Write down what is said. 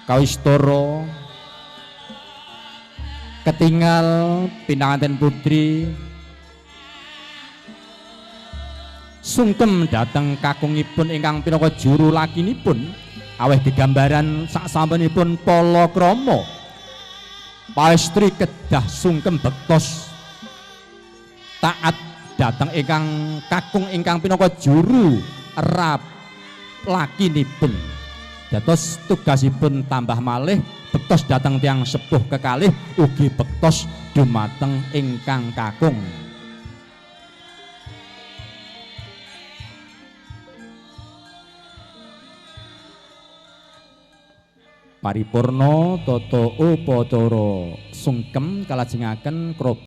Kawistara ketinggal pinanganten putri sungkem dhateng kakungipun ingkang pinaka juru lakinipun aweh gegambaran saksampunipun palakrama paestri kedah sungkem bektos taat dhateng ingkang kakung ingkang pinaka juru rap lakinipun. Dados tugasipun tambah malih bektos dhateng tiyang sepuh kekalih ugi bektos dumateng ingkang kakung. Paripurna tata upacara sungkem kalajengaken.